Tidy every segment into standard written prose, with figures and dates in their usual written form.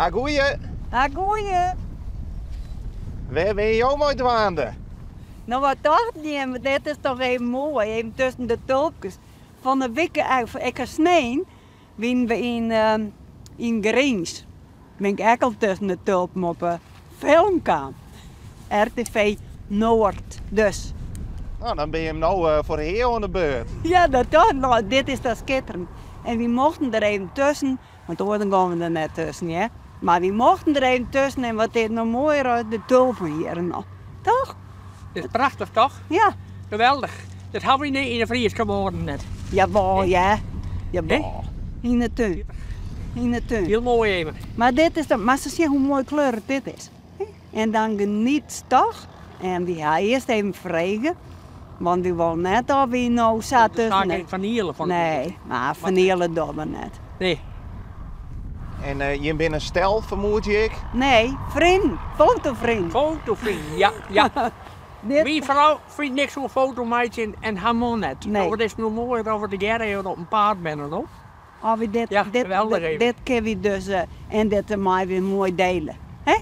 Ah, goeie. Ah, goeie. Wêr binne jo mei dwaande? No, wat tocht jim? Dit is toch even moai, even tusken de tulpkes. Fan de wike, ik ha snein, wienen we yn, yn Grins. Bin ik ek al tusken de tulpen op 'e film kaam. RTV Noord dus. No, dan binne jim no foar Hea oan de beurt. Ja, dat toch. No, dit is toch skitterend. En wy mochten der even tusken, want oars dan gongen we der net tusken, hear. Mar wy mochten der even tusken en wat is no moaier as de tulpen hjir no. Toch? Dit is prachtich, toch? Ja. Geweldich. Dat hawwe wy yn de Fryske Wâlden net. Jawol, hear. Jawol. Yn de tún. Yn de tún. Hiel moai even. Mar dit is dan, moatst sjen hoe moai kleurich dit is. En dan genietst toch? En wy ha earst even frege, want wy wolle net of wy no sa tusken. De saak ferniele fan. Nee, mar ferniele dogge we net. Nee. En jim binne in stel, fermoedzje ik? Nee, freonen, fotofreonen. Fotofreonen, ja, ja. Myn frou fynt niks oan foto meitsjen en har man net. Nee. Wat is it no moai dat we tegearre even op 'en paad binne, no? Of we dit, Ja, dit, geweldig dit, even. dit kinne wy dus en dit meie wy moai dele. Hè?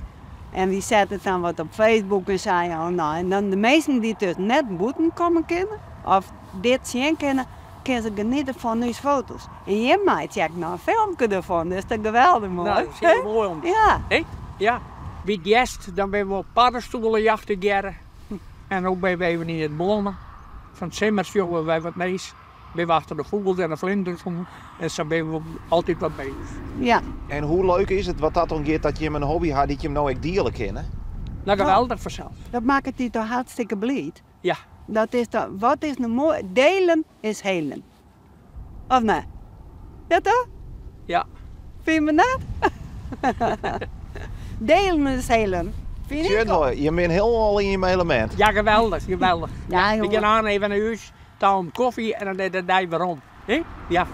En wy sette it dan wat op Facebook en sa, ja, no, en dan de minsken dy't dus net bûten komme kinne of dit sjen kinne, kinne se geniete fan ús foto's. En jim meitsje ek noch in filmke derfan, dus dat is geweldich moai. Nou, dat is hiel moai om. Ja. Hè? Ja. By it hjerst, dan binne we op paddestoelejacht tegearre. En no binne we even yn it blommen. Fan it simmer sjogge we wer wat nijs. Binne we achter de fûgels en de flinters oan en sa binne we altyd wat bezich. Ja. En hoe leuk is it wat dat oangiet dat jim in hobby ha dy't jim no ek diele kinne? No, geweldich fansels. Dat makket dy toch hartstikke bliid? Ja. Dat is toch, wat is no moai, delen is helen. Of net? Ja toch? Ja. Fyn je net? Delen is helen. Fyn ik Sjoch, al. jim binne hielendal yn jim elemint. Ja, geweldich, geweldich. Ja, We jonge. gean aan even nei hûs ta om kofje en dan is de dei werom. Hè? Ja.